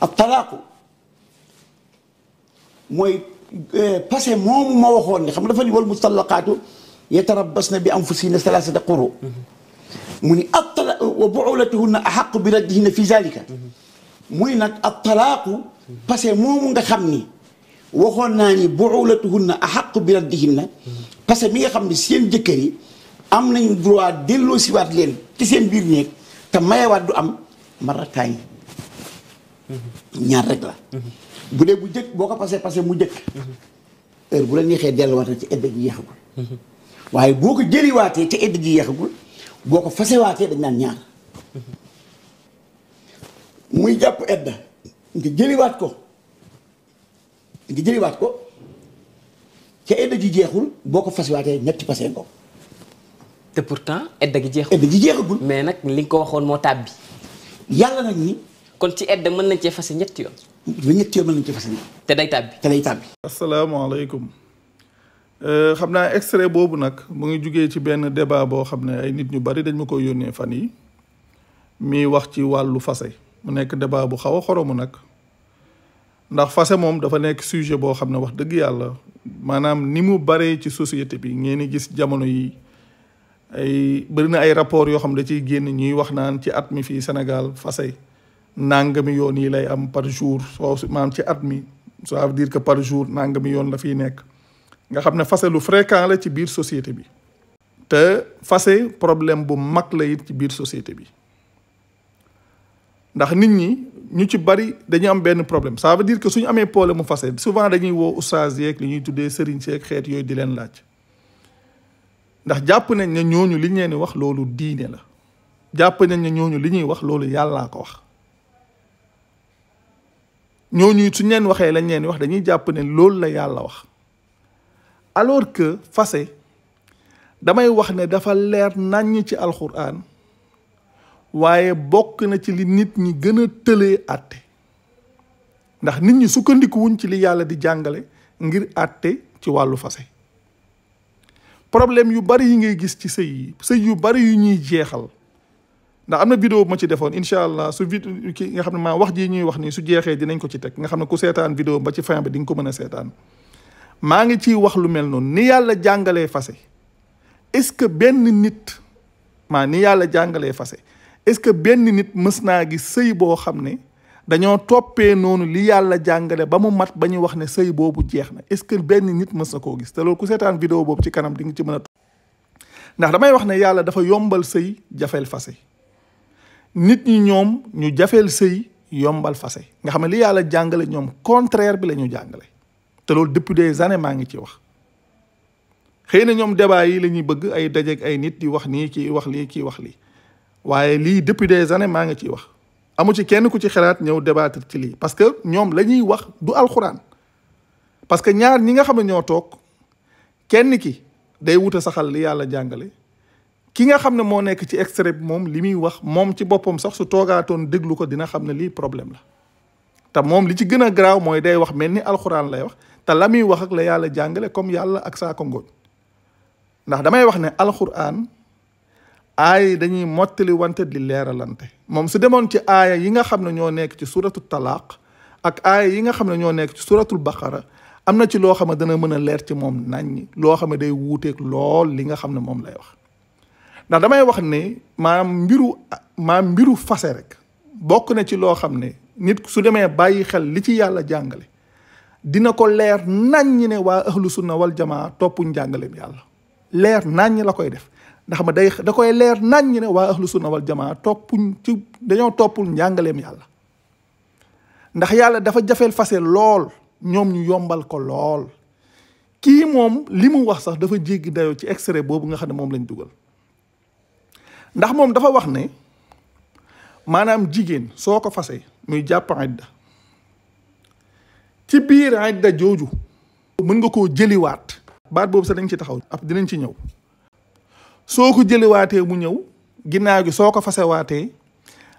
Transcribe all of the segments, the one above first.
ak talaaqu mooy passé moomu ma waxoon ne xam nga dafa ni wal mutallaqaatu yatarabbasna bi anfusihinna salaasata quru mu ni ak tala wa buulatuhunna ahaqu bi raddihinna fi zalika muy nag ak talaaqu passé moomu nga xam ni waxoon naa ni buulatuhunna ahaqu bi raddihinna parce que mi nga xam ne seen jëkkër yi am nañu droit delloo siwaat leen ci seen biir néeg te mayewaat du am marataay ñaar rek la bu dee bu jëkk boo ko passé mu jëkk heure bu la neexee delluwaat ci edda ji yeexagul waaye boo ko jëliwaatee te edda ji yeexagul boo ko fasewaatee dañ naan ñaar muy jàpp edda nga jëliwaat ko ca edda ji jeexul boo ko fasewaatee ñetti passé ko te pourtant edda gi jeexul. edda ji jeexagul mais nag li nga ko waxoon moo tàbbi. yàlla nag ni. kon ci edda mën nañ cee fase ñetti yoon. ba ñetti yoon mën nañ cee fase te day tàbbi. asalaamaaleykum xam naa extrait boobu nag mu ngi jugee ci benn débat boo xam ne ay nit ñu bari dañ ma koy yónnee fan yi mi wax ci wàllu fase mu nekk débat bu xaw a xoromu nag ndax fase moom dafa nekk sujet boo xam ne wax dëgg yàlla maanaam ni mu baree ci société bi ngeen di gis jamono yi ay bëri na ay rapport yoo xam ne da ciy génn ñuy wax naan ci at mi fii Sénégal fase nangami yoon yi lay am par jour soo maanaam ci at mi ça veut dire que par jour nangami yoon la fiy nekk nga xam ne fase lu fréquent la ci biir société bi te fase problème bu mag la it ci biir société bi ndax nit ñi ñu ci bari dañu am benn problème ça veut dire que suñu amee problème mu fase souvent dañuy woo oustaz yeeg li ñuy tuddee sëriñ seeg xeet yooyu di leen laaj ndax jàpp nañ ne ñooñu li ñu leen di wax loolu diine la jàpp nañ ne ñooñu li ñuy wax loolu yàllaa ko wax ñooñu suñ leen waxee lañ leen di wax dañuy jàpp ne loolu la yàlla wax alors que fase damay wax ne dafa leer naññ ci alxuraan waaye bokk na ci li nit ñi gën a tëlee àtte ndax nit ñi sukkandikuwuñ ci li yàlla di jàngale ngir àtte ci wàllu fase problème yu bari yi ngay gis ci sëy yu bari yu ñuy jeexal ndax am na vidéo bu ma ci defoon incha allah su vidéo ki nga xam ne maa wax ji ñuy wax nii su jeexee dinañ ko ci teg nga xam ne ku seetaan vidéo ba ci fin bi di nga ko mën a seetaan maa ngi ciy wax lu mel noonu ni yàlla jàngalee fase est-ce que benn nit ni yàlla jàngalee fase est-ce que benn nit mës naa gis sëy boo xam ne dañoo toppee noonu li yàlla jàngale ba mu mat ba ñu wax ne sëy boobu jeex na est-ce que benn nit mës na koo gis te loolu ku seetaan vidéo boobu ci kanam di nga ci mën a ndax damay wax ne yàlla dafa yombal sëy jafeel fase nit ñi ñoom ñu jafeel sëy yombal fase nga xam ne li yàlla jàngale ñoom contraire bi la ñu jàngale te loolu depuis des années maa ngi ci wax xëy na ñoom débat yi la ñuy bëgg ay dajeeg ay nit di wax nii kii wax lii kii wax lii waaye lii depuis des années maa ngi ciy wax amu ci kenn ku ci xalaat ñëw débattre ci lii parce que ñoom la ñuy wax du alxuraan parce que ñaar ñi nga xam ne ñoo toog kenn ki day wuta saxal li yàlla jàngale ki nga xam ne moo nekk ci extrait bi moom li muy wax moom ci boppam sax su toogaatoon déglu ko dina xam ne lii problème la te moom li ci gën a garaaw mooy day wax mel ni alxuraan lay wax te la muy wax ak la yàlla jàngale comme yàlla ak saako ngooñ ndax damay wax ne alxuraan aaya dañuy mottali wante di leeralante moom su demoon ci aaya yi nga xam ne ñoo nekk ci suratul talaaq ak aaya yi nga xam ne ñoo nekk ci suratul baqara am na ci loo xam ne dana mën a leer ci moom naññi loo xam ne day wuuteeg lool li nga xam ne moom lay wax ndax damay wax ne maam mbiru fase rek bokk na ci loo xam ne nit su demee bàyyi xel li ci yàlla jàngale dina ko leer naññi ne waa ahlu sunna wal jamaa toppuñ njàngaleem yàlla leer naññi la koy def ndax ma da koy leer naññi ne waa ahlu sunna wal jamaa dañoo toppul njàngaleem yàlla ndax yàlla dafa jafeel fase lool ñoom ñu yombal ko lool kii moom li mu wax sax dafa jéggi dayoo ci extrait boobu nga xam ne moom lañ dugal ndax moom dafa wax ne maanaam jigéen soo ko fase muy jàpp idda ci biir idda jooju mën nga koo jëliwaat baat boobu sax dañ ci taxaw ab dinañ ci ñëw soo ko jëliwaatee mu ñëw ginnaaw gi soo ko fasewaatee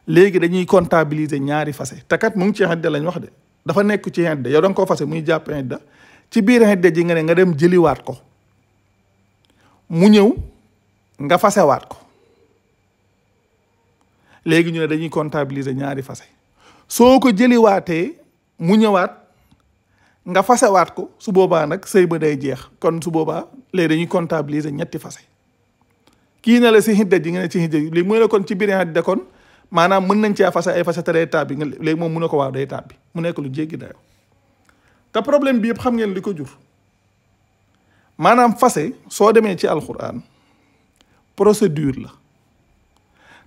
léegi dañuy comptabiliser ñaari fase te kat mu ngi ci idda lañ wax de dafa nekk ci idda yow da nga koo fase muy jàpp idda ci biir idda ji nga ne nga dem jëliwaat ko mu ñëw nga fasewaat ko léegi ñu ne dañuy comptabiliser ñaari fase soo ko jëliwaatee mu ñëwaat nga fasewaat ko su boobaa nag sëy ba day jeex kon su boobaa léegi dañuy comptabiliser ñetti fase kii ne la si xidda ji nga ne ci xidda ji léegi mu ne la kon ci biir xidda kon maanaam mën nañ cee fase ay fase te day tàbbi nga léegi moom mu ne ko waaw day tàbbi mu nekk lu jéggi dayoo te problème bi yëpp xam ngeen li ko jur maanaam fase soo demee ci alquran procédure la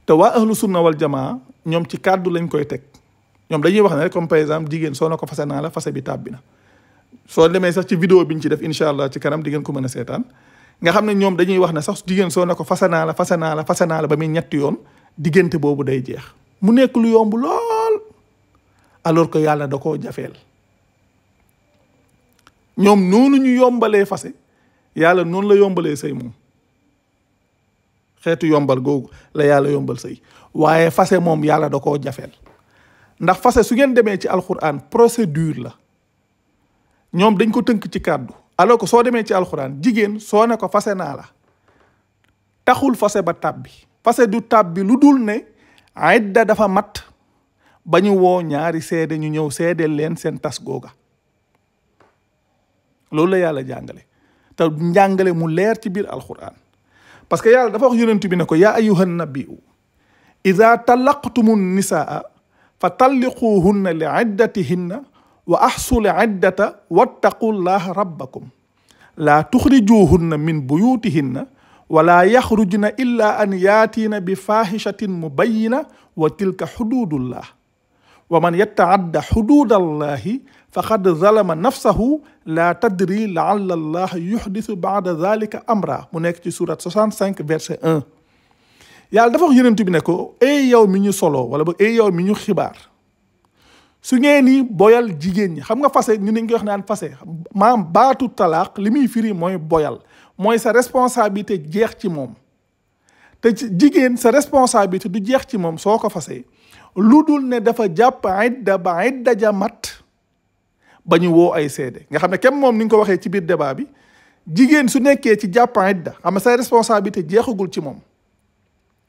te waa ahlu sunna wal jamaa ñoom ci kàddu lañ koy teg ñoom dañuy wax ne rek comme par exemple jigéen soo na ko fase naa la fase bi tàbbi na soo demee sax ci vidéo bi ñu ci def incha allah ci kanam di ngeen ko mën a seetaan nga xam ne ñoom dañuy wax ne sax jigéen soo na ko fase naa la fase naa la fase naa la ba muy ñetti yoon diggante boobu day jeex mu nekk lu yomb lool alors que yàlla da koo jafeel ñoom noonu ñu yombalee fase yàlla noonu la yombalee sëy moom xeetu yombal googu la yàlla yombal sëy waaye fase moom yàlla da koo jafeel ndax fase su ngeen demee ci alxuraan procédure la ñoom dañ ko tënk ci kàddu alors que soo demee ci alxuraan jigéen soo ne ko fase naa la taxul fase ba tàbbi fase du tàbbi lu dul ne idda dafa mat ba ñu woo ñaari seede ñu ñëw seedeel leen seen tas googa loolu la yàlla jàngale te njàngale mu leer ci biir alxuraan parce que yàlla dafa wax yonent bi ne ko yaa ayyuhan nabiyu ida talaqtumu nisaa fa talliquhunna li iddatihinna wa ahsul iddata wattaqullaha rabbakum laa tuxrijuhunna min buyutihinna wala yaxrujna illa an yaatiina bi faahishatin mubayyina wa tilka xududullah wa man yattaadda xududallahi faqad zalama nafsahu laa tadri laalla allaha yuxdisu baada dalika amra mu nekk ci surat 65 verset 1 yàlla dafa wax yonent bi ne ko ay yow mi ñu solo wala ba ay yow mi ñu xibaar su ngeen ni boyal jigéen ñi xam nga fase ñu nañ koy wax naan fase maam baatu talaaq li muy firi mooy boyal mooy sa responsabilité jeex ci moom te jigéen sa responsabilité du jeex ci moom soo ko fasee lu dul ne dafa jàpp idda ba idda ja mat ba ñu woo ay seede nga xam ne kem moom ni nga ko waxee ci biir débat bi jigéen su nekkee ci jàpp idda xam ne sa responsabilité jeexagul ci moom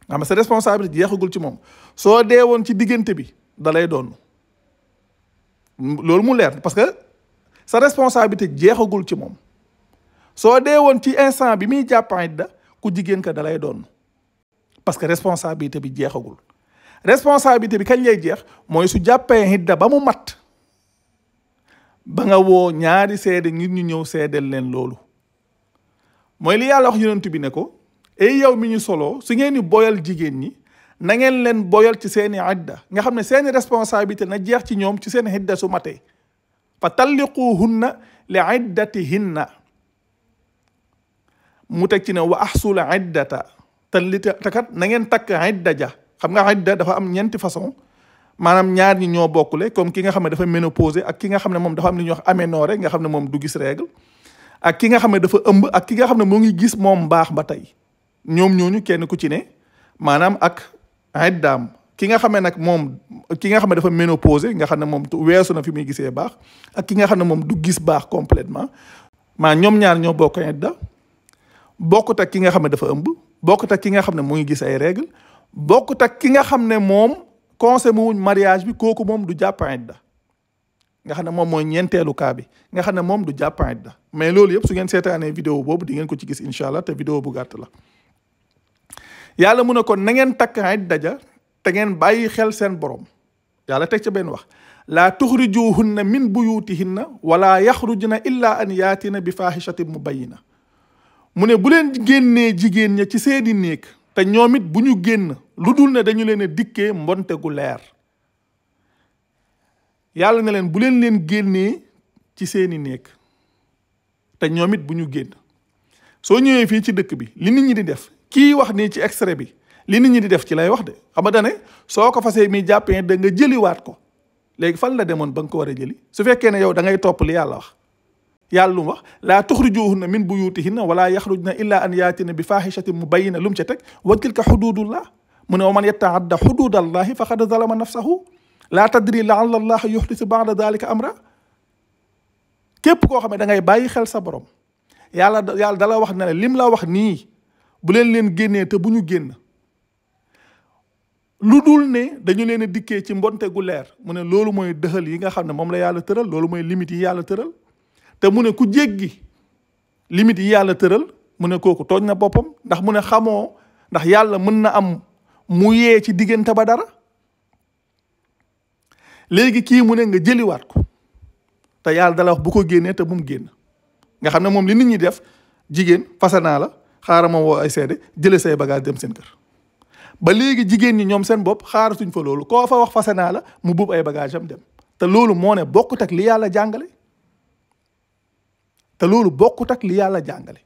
xam ne sa responsabilité jeexagul ci moom soo dee woon ci diggante bi da lay doon loolu mu leer parce que sa responsabilité jeexagul ci moom soo dee woon ci instant bi muy jàpp idda ku jigéen ka da lay doon parce que responsabilité bi jeexagul responsabilité bi kañ lay jeex mooy su jàppee idda ba mu mat ba nga woo ñaari seede ngir ñu ñëw seedeel leen loolu mooy li yàlla wax yonent bi ne ko ay yow mi ñu soloo su ngeen di boyal jigéen ñi na ngeen leen boyal ci seeni idda nga xam ne seeni responsabilité na jeex ci ñoom ci seen idda su matee fa talliquhunna li iddatihinna mu teg ci ne wa ahsul iddata te kat na ngeen takk idda ja xam nga idda dafa am ñeenti façon maanaam ñaar ñi ñoo bokkule comme ki nga xam ne dafa ménopausé ak ki nga xam ne moom dafa am li ñuy wax aménorrhée nga xam ne moom du gis règle ak ki nga xam ne dafa ëmb ak ki nga xam ne moo ngi gis moom baax ba tey ñoom ñooñu kenn ku ci ne maanaam ak iddaam ki nga xam ne nag moom ki nga xam ne dafa ménopausé nga xam ne moom weesu na fi muy gisee baax ak ki nga xam ne moom du gis baax complètement maa ñoom ñaar ñoo bokk idda bokkut ak ki nga xam ne dafa ëmb bokkut ak ki nga xam ne mu ngi gis ay règle bokkut ak ki nga xam ne moom consommé wuñ mariage bi kooku moom du jàpp idda nga xam ne moom mooy ñeenteelu cas bi nga xam ne moom du jàpp idda mais loolu yëpp su ngeen seetaanee vidéo boobu di ngeen ko ci gis incha allah te vidéo bu gàtt la yàlla mu ne kon na ngeen takk idda ja te ngeen bàyyi xel seen borom yàlla teg ca benn wax laa tuxrijuhunna min buyutihinna wala yaxrujna illa an yaatina bi faahishatin mubayyina mu ne bu leen génnee jigéen ña ci seeni néeg te ñoom it bu ñu génn lu dul ne dañu leen a dikkee mbonte gu leer yàlla ne leen bu leen leen génnee ci seeni néeg te ñoom it bu ñu génn soo ñëwee fii ci dëkk bi li nit ñi di def kii wax nii ci extrait bi li nit ñi di def ci lay wax de xam nga ne soo ko fasee mi jàppee da nga jëliwaat ko léegi fan la demoon ba nga ko war a jëli su fekkee ne yow da ngay topp li yàlla wax yàlla lu mu wax laa tuxrijuhunna min buyutihinna wala yaxrujna illa an yaatina bi faahishatin mubayyina lu mu ca teg wa tilka xududullah mu ne wa man yataadda xududallahi faqad zalama nafsahu laa tadri laalla allaha yuxdisu baada dalika amra képp koo xam ne da ngay bàyyi xel sa borom yàlla dala wax ne lim la wax nii bu leen génnee te bu ñu génn lu dul ne dañu leen a dikkee ci mbonte gu leer mu ne loolu mooy dëxal yi nga xam ne moom la yàlla tëral loolu mooy limite yi yàlla tëral te mu ne ku jéggi limite yi yàlla tëral mu ne kooku tooñ na boppam ndax mu ne xamoo ndax yàlla mën na am mu yee ci diggante ba dara léegi kii mu ne nga jëliwaat ko te yàlla dala wax bu ko génnee te bu mu génn nga xam ne moom li nit ñi def jigéen fase naa la xaaral ma woo ay seede jële say bagage dem seen kër ba léegi jigéen ñi ñoom seen bopp xaaratuñ fa loolu koo fa wax fase naa la mu buub ay bagage am dem te loolu moo ne bokkut ak li yàlla jàngale te loolu bokkut ak li yàlla jàngale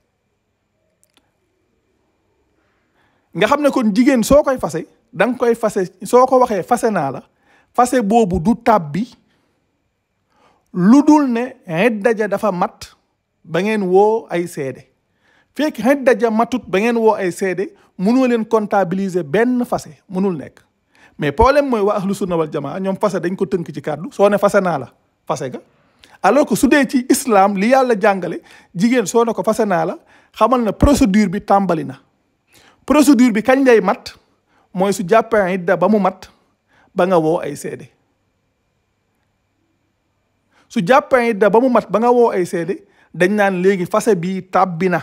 nga xam ne kon jigéen soo koy fase danga koy fase soo ko waxee fase naa la fase boobu du tàbbi lu dul ne idda ja dafa mat ba ngeen woo ay seede fekk idda ja matut ba ngeen woo ay seede mënoo leen comptabiliser benn fase mënul nekk mais problème mooy waa ahlu sunna wal jamaa ñoom fase dañ ko tënk ci kàddu soo ne fase naa la fase ga alors que su dee ci islam li yàlla jàngale jigéen soo ne ko fase naa la xamal na procédure bi tàmbali na procédure bi kañ lay mat mooy su jàppee idda ba mu mat ba nga woo ay seede su jàppee idda ba mu mat ba nga woo ay seede dañ naan léegi fase bii tàbbi na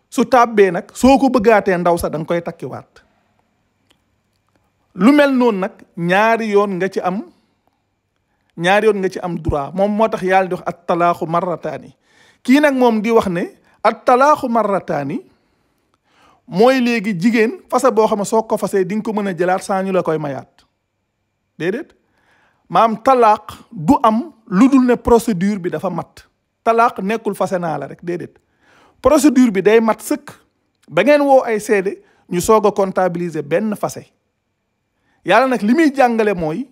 su tàbbee nag soo ko bëggaatee ndaw sa da nga koy takkiwaat lu mel noonu nag ñaari yoon nga ci am droit moom moo tax yàlla di wax at talaaxu marrataani kii nag moom di wax ne at talaaxu marrataani mooy léegi jigéen fase boo xam ne soo ko fasee di nga ko mën a jëlaat saa ñu la koy mayaat déedéet maam talaaq du am lu dul ne procédure bi dafa mat talaaq nekkul fase naa la rek déedéet procédure bi day mat sëkk ba ngeen woo ay seede ñu soog a comptabiliser benn fase yàlla nag li muy jàngale mooy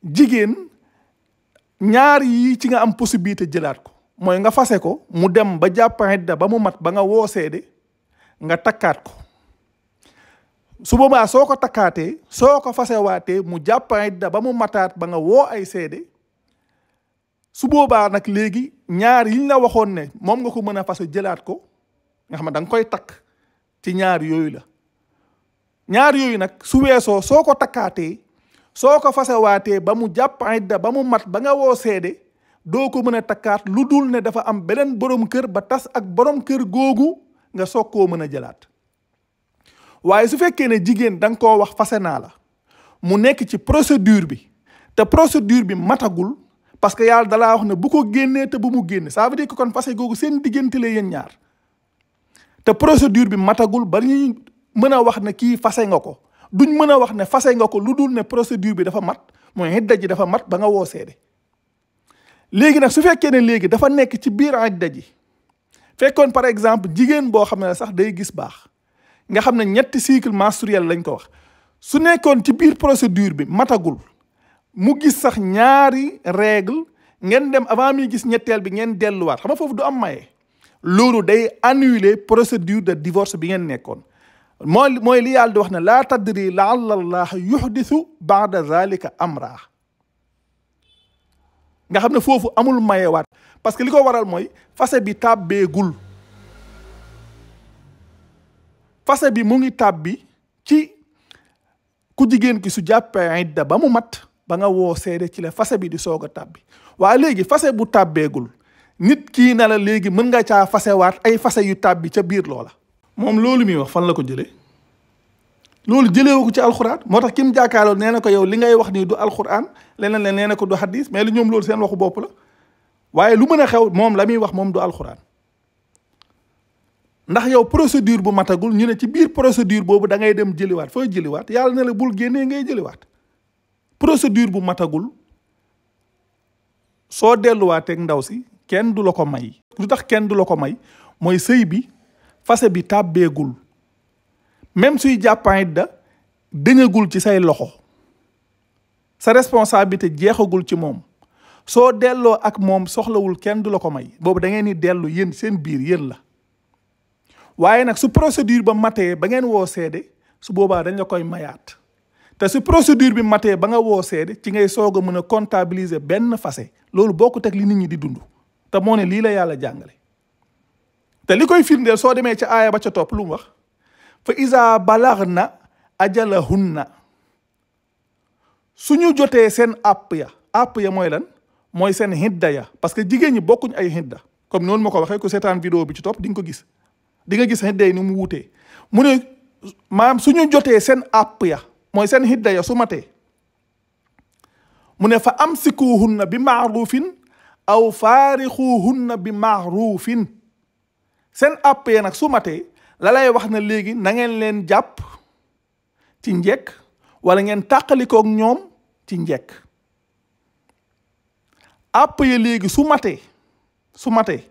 jigéen ñaar yi ci nga am possibilité jëlaat ko mooy nga fase ko mu dem ba jàpp idda ba mu mat ba nga woo seede nga takkaat ko su boobaa soo ko takkaatee soo ko fasewaatee mu jàpp idda ba mu mataat ba nga woo ay seede su boobaa nag léegi ñaar yiñ la waxoon ne moom nga ko mën a fase jëlaat ko nga xam ne da nga koy takk ci ñaar yooyu la ñaar yooyu nag su weesoo soo ko takkaatee soo ko fasewaatee ba mu jàpp idda ba mu mat ba nga woo seede doo ko mën a takkaat lu dul ne dafa am beneen borom kër ba tas ak borom kër googu nga soog koo mën a jëlaat waaye su fekkee ne jigéen da nga koo wax fase naa la mu nekk ci procédure bi te procédure bi matagul parce que yàlla dalaa wax ne bu ko génnee te bu mu génne ça veut dire que kon fase googu seen diggante la yéen ñaar te procédure bi matagul ba ñuy mën a wax ne kii fase nga ko duñ mën a wax ne fase nga ko lu dul ne procédure bi dafa mat mooy idda ji dafa mat ba nga woo seede léegi nag su fekkee ne léegi dafa nekk ci biir idda ji fekkoon par exemple jigéen boo xam ne sax day gis baax nga xam ne 3 cycle menstruel lañ ko wax su nekkoon ci biir procédure bi matagul mu gis sax ñaari règle ngeen dem avant muy gis ñetteel bi ngeen delluwaat xam nga foofu du am maye loolu day annuler procédure de divorce bi ngeen nekkoon mooy li yàlla di wax ne laa tadri laalla allaha yuhdithu baada zalika amra nga xam ne foofu amul mayewaat parce que li ko waral mooy fase bi tàbbeegul fase bi mu ngi tàbbi ci ku jigéen ki su jàppee idda ba mu mat ba nga woo seede ci la fase bi di soog a tàbbi waaye léegi fase bu tàbbeegul nit kii na la léegi mën nga caa fasewaat ay fase yu tàbbi ca biir loola moom loolu muy wax fan la ko jëlee loolu jëleewu ko ci alxuraan moo tax kim jàkkaarloo nee na ko yow li ngay wax nii du alxuraan leneen la nee na ko du hadis mais lu ñoom loolu seen waxu bopp la waaye lu mën a xew moom la muy wax moom du alxuraan ndax yow procédure bu matagul ñu ne ci biir procédure boobu da ngay dem jëliwaat fooy jëliwaat yàlla ne la bul génnee ngay jëliwaat procédure bu matagul soo delluwaateeg ndaw si kenn du la ko may lu tax kenn du la ko may mooy sëy bi fase bi tàbbeegul même suy jàppaan idda dëñagul ci say loxo sa responsabilité jeexagul ci moom soo delloo ak moom soxlawul kenn du la ko may boobu da ngeen di dellu yéen seen biir yéen la waaye nag su procédure ba matee ba ngeen woo seede su boobaa dañ la koy mayaat te su procédure bi matee ba nga woo seede ci ngay soog a mën a comptabiliser benn fase loolu bokkut ak li nit ñi di dund te moo ne lii la yàlla jàngale te li koy firndeel soo demee ca aaya ba ca topp lu mu wax fa iza balagna ajalahunna suñu jotee seen àpp ya mooy lan mooy seen hidda ya parce que jigéen ñi bokkuñ ay hidda comme noonu ma ko waxee ku seetaan vidéo bi ci topp di nga ko gis di nga gis hidda yi ni mu wutee mu ne maanaam suñu jotee seen àpp ya mooy seen hidda ya su matee mu ne fa amsikuhunna bi maarufin aw faarixuhunna bi maarufin seen àpp ya nag su matee la lay wax na léegi na ngeen leen jàpp ci njekk wala ngeen tàqalikook ñoom ci njekk àpp ya léegi su matee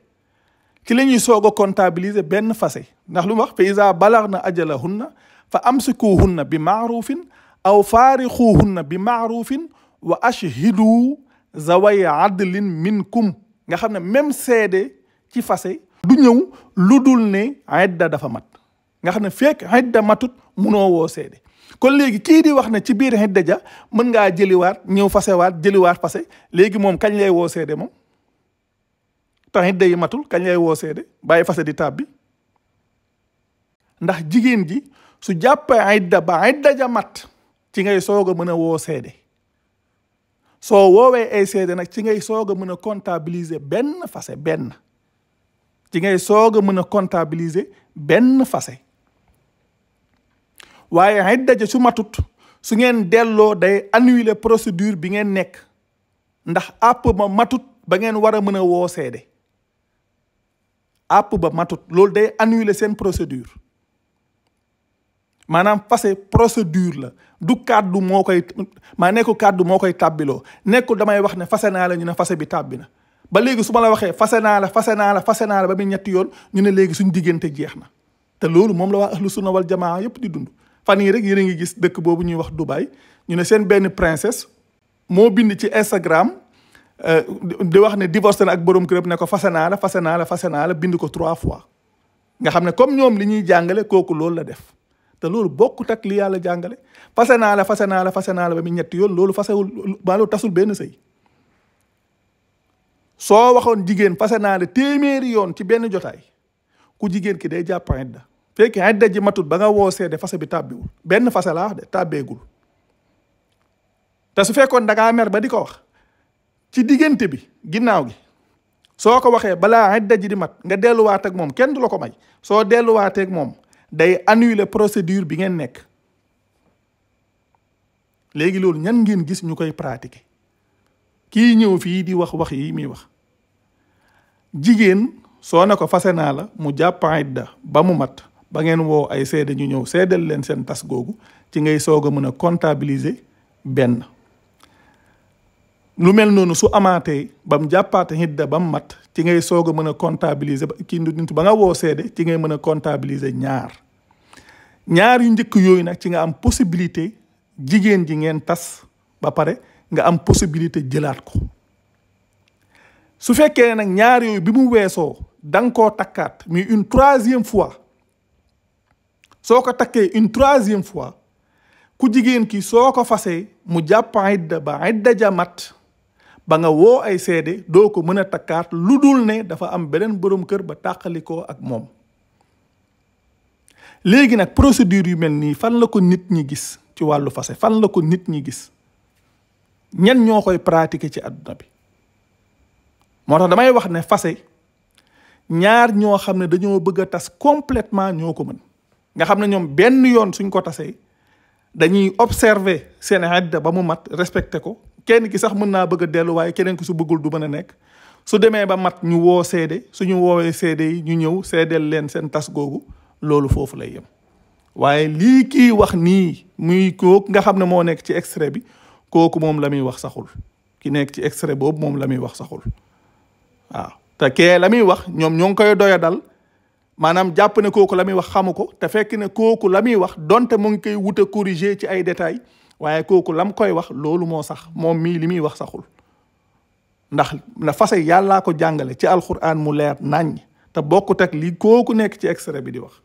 ci la ñuy soog a comptabiliser benn fase ndax lu mu wax fa iza balagna ajalahunna fa amsikuhunna bi maarufin aw faarixuhunna bi maarufin wa ashhidu zaway adlin minkum nga xam ne même seede ci fase du ñëw lu dul ne idda dafa mat nga xam ne fekk idda matut munoo woo seede kon léegi kii di wax ne ci biir idda ja mën ngaa jëliwaat ñëw fasewaat jëliwaat fase léegi moom kañ lay woo seede moom tax idda yi matul kañ lay woo seede bàyyi fase di tàbbi ndax jigéen ji su jàppee idda ba idda ja mat ci ngay soog a mën a woo seede soo woowee ay seede nag ci ngay soog a mën a comptabiliser benn fase benn ci ngay soog a mën a comptabiliser benn fase waaye idda ja su matut su ngeen delloo day annuler procédure bi ngeen nekk ndax àpp ba matut ba ngeen war a mën a woo seede àpp ba matut loolu day annuler seen procédure maanaam fase procédure la du kàddu moo koy nekkul kàddu moo koy tàbbiloo nekkul damay wax ne fase naa la ñu ne fase bi tàbbi na ba léegi su ma la waxee fase naa la ba muy ñetti yoon ñu ne léegi suñ diggante jeex na te loolu moom la waa ahlu sunna wal jamaa yëpp di dund fan yii rek yéen a ngi gis dëkk boobu ñuy wax Dubaï ñu ne seen benn princesse moo bind ci Instagram di wax ne divorcé na ak borom këram ne ko fase naa la bind ko 3 fois nga xam ne comme ñoom li ñuy jàngale kooku loolu la def te loolu bokkut ak li yàlla jàngale fase naa la ba muy ñetti yoon loolu fasewul maa loolu tasul benn sëy soo waxoon jigéen fase naa la téeméeri yoon ci benn jotaay ku jigéen ki day jàpp idda fekk idda ji matut ba nga woo seede fase bi tàbbiwul benn fase laa wax de tàbbeegul te su fekkoon da ngaa mer ba di ko wax ci diggante bi ginnaaw gi soo ko waxee balaa idda ji di mat nga delluwaat ak moom kenn du la ko may soo delluwaatee ak moom day annuler procédure bi ngeen nekk léegi loolu ñan ngeen gis ñu koy pratiquer kii ñëw fii di wax yi muy wax jigéen soo ne ko fase naa la mu jàpp idda ba mu mat ba ngeen woo ay seede ñu ñëw seedal leen seen tas googu ci ngay soog a mën a comptabiliser benn lu mel noonu su amaatee ba mu jàppaate idda ba mu mat ci ngay soog a mën a comptabiliser kii nit ba nga woo seede ci ngay mën a comptabiliser ñaar yu njëkk yooyu nag ci nga am possibilité jigéen ji ngeen tas ba pare nga am possibilité jëlaat ko su fekkee nag ñaar yooyu bi mu weesoo da nga koo takkaat mais une 3e fois soo ko takkee une 3e fois ku jigéen ki soo ko fasee mu jàpp idda ba idda ja mat ba nga woo ay seede doo ko mën a takkaat lu dul ne dafa am beneen borom kër ba tàqalikoo ak moom léegi nag procédure yu mel nii fan la ko nit ñi gis ci wàllu fase fan la ko nit ñi gis ñan ñoo koy pratiquer ci àdduna bi moo tax damay wax ne fase ñaar ñoo xam ne dañoo bëgg a tas complètement ñoo ko mën nga xam ne ñoom benn yoon suñ ko tasee dañuy observer seen idda ba mu mat respecté ko kenn ki sax mën naa bëgg a dellu waaye keneen ki su bëggul du mën a nekk su demee ba mat ñu woo seede suñu woowee seede yi ñu ñëw seedeel leen seen tas googu loolu foofu lay yem waaye lii kii wax nii muy kooku nga xam ne moo nekk ci extrait bi kooku moom la muy wax saxul ki nekk ci extrait boobu moom la muy wax saxul waaw te kee la muy wax ñoom ñoo ngi koy doya dal maanaam jàpp ne kooku la muy wax xamu ko te fekk ne kooku la muy wax donte mu ngi koy wut a corriger ci ay détails waaye kooku lam koy wax loolu moo sax moom mii li muy wax saxul ndax na fase yàllaa ko jàngale ci alquran mu leer naññ te bokkut ak li kooku nekk ci extrait bi di wax